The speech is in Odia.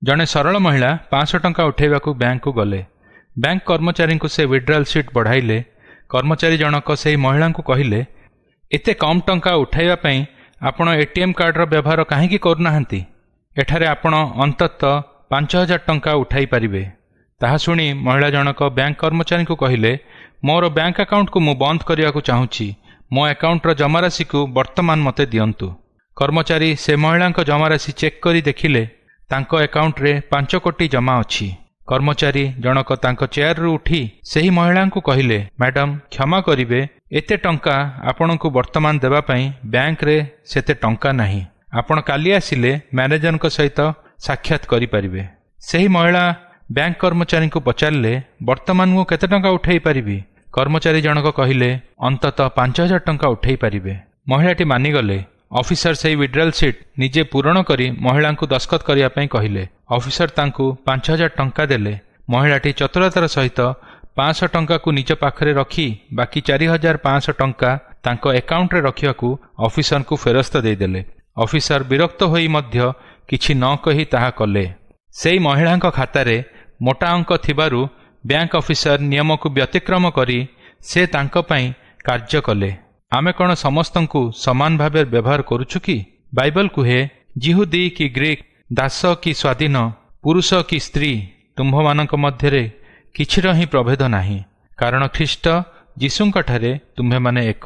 ଜଣେ ସରଳ ମହିଳା 500 ଟଙ୍କା ଉଠାଇବାକୁ ବ୍ୟାଙ୍କକୁ ଗଲେ। ବ୍ୟାଙ୍କ କର୍ମଚାରୀଙ୍କୁ ସେ ୱିଡ୍ରାଲ୍ ସିଟ୍ ବଢ଼ାଇଲେ। କର୍ମଚାରୀ ଜଣକ ସେହି ମହିଳାଙ୍କୁ କହିଲେ, ଏତେ କମ୍ ଟଙ୍କା ଉଠାଇବା ପାଇଁ ଆପଣ ଏଟିଏମ୍ କାର୍ଡ଼ର ବ୍ୟବହାର କାହିଁକି କରୁନାହାନ୍ତି? ଏଠାରେ ଆପଣ ଅନ୍ତତଃ 5000 ଟଙ୍କା ଉଠାଇ ପାରିବେ। ତାହା ଶୁଣି ମହିଳା ଜଣକ ବ୍ୟାଙ୍କ କର୍ମଚାରୀଙ୍କୁ କହିଲେ, ମୋର ବ୍ୟାଙ୍କ ଆକାଉଣ୍ଟକୁ ମୁଁ ବନ୍ଦ କରିବାକୁ ଚାହୁଁଛି। ମୋ ଆକାଉଣ୍ଟର ଜମାରାଶିକୁ ବର୍ତ୍ତମାନ ମୋତେ ଦିଅନ୍ତୁ। କର୍ମଚାରୀ ସେ ମହିଳାଙ୍କ ଜମାରାଶି ଚେକ୍ କରି ଦେଖିଲେ, ତାଙ୍କ ଆକାଉଣ୍ଟରେ 5 କୋଟି ଜମା ଅଛି। କର୍ମଚାରୀ ଜଣକ ତାଙ୍କ ଚେୟାରରୁ ଉଠି ସେହି ମହିଳାଙ୍କୁ କହିଲେ, ମ୍ୟାଡାମ, କ୍ଷମା କରିବେ, ଏତେ ଟଙ୍କା ଆପଣଙ୍କୁ ବର୍ତ୍ତମାନ ଦେବା ପାଇଁ ବ୍ୟାଙ୍କରେ ସେତେ ଟଙ୍କା ନାହିଁ। ଆପଣ କାଲି ଆସିଲେ ମ୍ୟାନେଜରଙ୍କ ସହିତ ସାକ୍ଷାତ କରିପାରିବେ। ସେହି ମହିଳା ବ୍ୟାଙ୍କ କର୍ମଚାରୀଙ୍କୁ ପଚାରିଲେ, ବର୍ତ୍ତମାନ ମୁଁ କେତେ ଟଙ୍କା ଉଠାଇ ପାରିବି? କର୍ମଚାରୀ ଜଣକ କହିଲେ, ଅନ୍ତତଃ 5000 ଟଙ୍କା ଉଠାଇ ପାରିବେ। ମହିଳାଟି ମାନିଗଲେ। ଅଫିସର ସେହି ୱିଡ୍ରାଲ୍ ସିଟ୍ ନିଜେ ପୂରଣ କରି ମହିଳାଙ୍କୁ ଦସ୍ତଖତ କରିବା ପାଇଁ କହିଲେ। ଅଫିସର ତାଙ୍କୁ 5000 ଟଙ୍କା ଦେଲେ। ମହିଳାଟି ଚତୁରତାର ସହିତ 500 ଟଙ୍କାକୁ ନିଜ ପାଖରେ ରଖି ବାକି 4500 ଟଙ୍କା ତାଙ୍କ ଆକାଉଣ୍ଟରେ ରଖିବାକୁ ଅଫିସରଙ୍କୁ ଫେରସ୍ତ ଦେଇଦେଲେ। ଅଫିସର ବିରକ୍ତ ହୋଇ ମଧ୍ୟ କିଛି ନ କହି ତାହା କଲେ। ସେଇ ମହିଳାଙ୍କ ଖାତାରେ ମୋଟା ଅଙ୍କ ଥିବାରୁ ବ୍ୟାଙ୍କ ଅଫିସର ନିୟମକୁ ବ୍ୟତିକ୍ରମ କରି ସେ ତାଙ୍କ ପାଇଁ କାର୍ଯ୍ୟ କଲେ। ଆମେ କ'ଣ ସମସ୍ତଙ୍କୁ ସମାନ ଭାବେ ବ୍ୟବହାର କରୁଛୁ କି? ବାଇବଲ କୁହେ, ଯିହୁଦୀ କି ଗ୍ରୀକ, ଦାସ କି ସ୍ୱାଧୀନ, ପୁରୁଷ କି ସ୍ତ୍ରୀ, ତୁମ୍ଭମାନଙ୍କ ମଧ୍ୟରେ କିଛିର ହିଁ ପ୍ରଭେଦ ନାହିଁ, କାରଣ ଖ୍ରୀଷ୍ଟ ଯୀଶୁଙ୍କଠାରେ ତୁମ୍ଭେମାନେ ଏକ।